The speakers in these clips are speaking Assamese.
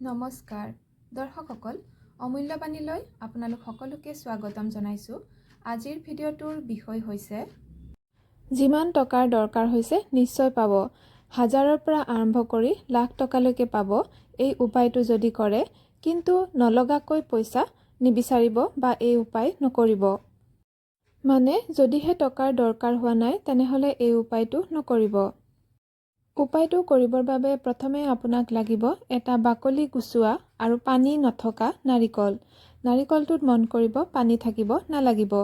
নমস্কাৰ দৰ্শকসকল, অমূল্যবাণীলৈ আপোনালোক সকলোকে স্বাগতম জনাইছোঁ। আজিৰ ভিডিঅ'টোৰ বিষয় হৈছে, যিমান টকাৰ দৰকাৰ হৈছে নিশ্চয় পাব। হাজাৰৰ পৰা আৰম্ভ কৰি লাখ টকালৈকে পাব এই উপায়টো যদি কৰে। কিন্তু নলগাকৈ পইচা নিবিচাৰিব বা এই উপায় নকৰিব। মানে যদিহে টকাৰ দৰকাৰ হোৱা নাই, তেনেহ'লে এই উপায়টো নকৰিব। উপায়টো কৰিবৰ বাবে প্ৰথমে আপোনাক লাগিব এটা বাকলি গুচোৱা আৰু পানী নথকা নাৰিকল। নাৰিকলটোত মন কৰিব, পানী থাকিব নালাগিব।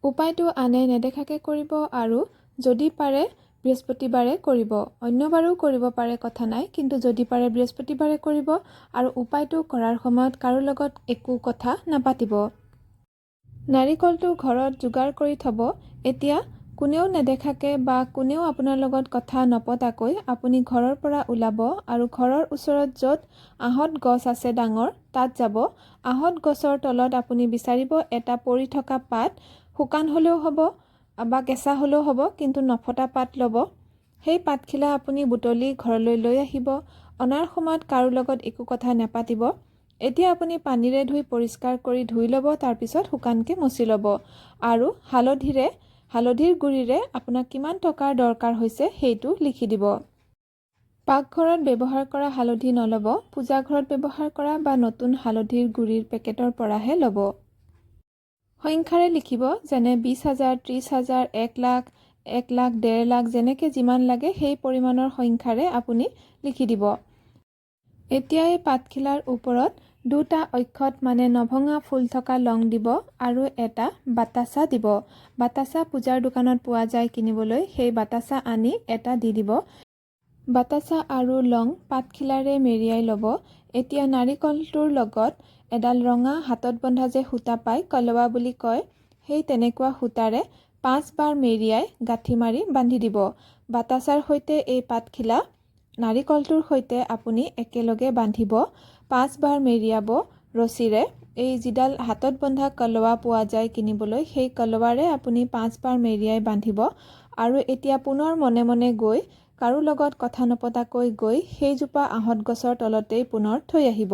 উপায়টো আনে নেদেখাকৈ কৰিব আৰু যদি পাৰে বৃহস্পতিবাৰে কৰিব। অন্য বাৰেও কৰিব পাৰে, কথা নাই, কিন্তু যদি পাৰে বৃহস্পতিবাৰে কৰিব। আৰু উপায়টো কৰাৰ সময়ত কাৰো লগত একো কথা নাপাতিব। নাৰিকলটো ঘৰত যোগাৰ কৰি থ'ব। এতিয়া কোনেও নেদেখাকৈ বা কোনেও আপোনাৰ লগত কথা নপতাকৈ আপুনি ঘৰৰ পৰা ওলাব আৰু ঘৰৰ ওচৰত য'ত আহঁত গছ আছে ডাঙৰ, তাত যাব। আহঁত গছৰ তলত আপুনি বিচাৰিব এটা পৰি থকা পাত। শুকান হ'লেও হ'ব বা কেঁচা হ'লেও হ'ব, কিন্তু নফটা পাত ল'ব। সেই পাতখিলা আপুনি বুটলি ঘৰলৈ লৈ আহিব। অনাৰ সময়ত কাৰো লগত একো কথা নাপাতিব। এতিয়া আপুনি পানীৰে ধুই পৰিষ্কাৰ কৰি ধুই ল'ব। তাৰপিছত শুকানকৈ মচি ল'ব আৰু হালধিৰ গুড়িৰে আপোনাক কিমান টকাৰ দৰকাৰ হৈছে সেইটো লিখি দিব। পাকঘৰত ব্যৱহাৰ কৰা হালধি নল'ব। পূজা ঘৰত ব্যৱহাৰ কৰা বা নতুন হালধিৰ গুড়িৰ পেকেটৰ পৰাহে ল'ব। সংখ্যাৰে লিখিব, যেনে 20,000, 30,000, 1 লাখ, 1 লাখ, 1.5 লাখ, যেনেকৈ যিমান লাগে সেই পৰিমাণৰ সংখ্যাৰে আপুনি লিখি দিব। এতিয়া এই পাতখিলাৰ ওপৰত দুটা অক্ষত, মানে নভঙা ফুল থকা লং দিব আৰু এটা বাতাচা দিব। বাতাচা পূজাৰ দোকানত পোৱা যায় কিনিবলৈ। সেই বাতাচা আনি এটা দি দিব। বাতাচা আৰু লং পাতখিলাৰে মেৰিয়াই ল'ব। এতিয়া নাৰিকলটোৰ লগত এডাল ৰঙা হাতত বন্ধা যে সূতা পায়, কলৱা বুলি কয়, সেই তেনেকুৱা সূতাৰে পাঁচবাৰ মেৰিয়াই গাঁঠি মাৰি বান্ধি দিব। বাতাচাৰ সৈতে এই পাতখিলা নাৰিকলটোৰ সৈতে আপুনি একেলগে বান্ধিব, পাঁচবাৰ মেৰিয়াব ৰছীৰে। এই যিডাল হাতত বন্ধা কলৱা পোৱা যায় কিনিবলৈ, সেই কলৱাৰে আপুনি পাঁচবাৰ মেৰিয়াই বান্ধিব। আৰু এতিয়া পুনৰ মনে মনে গৈ, কাৰো লগত কথা নপতাকৈ গৈ সেইজোপা আহঁত গছৰ তলতেই পুনৰ থৈ আহিব।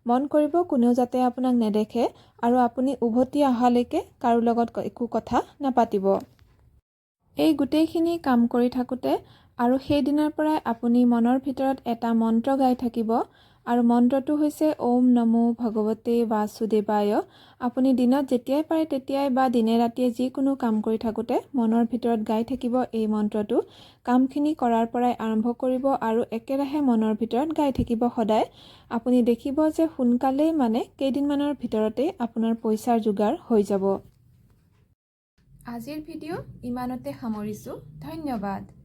মন কৰিব, কোনেও যাতে আপোনাক নেদেখে আৰু আপুনি উভতি অহালৈকে কাৰো লগত একো কথা নাপাতিব। এই গোটেইখিনি কাম কৰি থাকোঁতে আৰু সেইদিনাৰ পৰাই আপুনি মনৰ ভিতৰত এটা মন্ত্ৰ গাই থাকিব আৰু মন্ত্ৰটো হৈছে "ওম নমো ভগৱতে বাসুদেৱায়"। আপুনি দিনত যেতিয়াই পাৰে তেতিয়াই বা দিনে ৰাতিয়ে যিকোনো কাম কৰি থাকোঁতে মনৰ ভিতৰত গাই থাকিব এই মন্ত্ৰটো। কামখিনি কৰাৰ পৰাই আৰম্ভ কৰিব আৰু একেৰাহে মনৰ ভিতৰত গাই থাকিব সদায়। আপুনি দেখিব যে সোনকালেই, মানে কেইদিনমানৰ ভিতৰতেই আপোনাৰ পইচাৰ যোগাৰ হৈ যাব। আজিৰ ভিডিঅ' ইমানতে সামৰিছোঁ। ধন্যবাদ।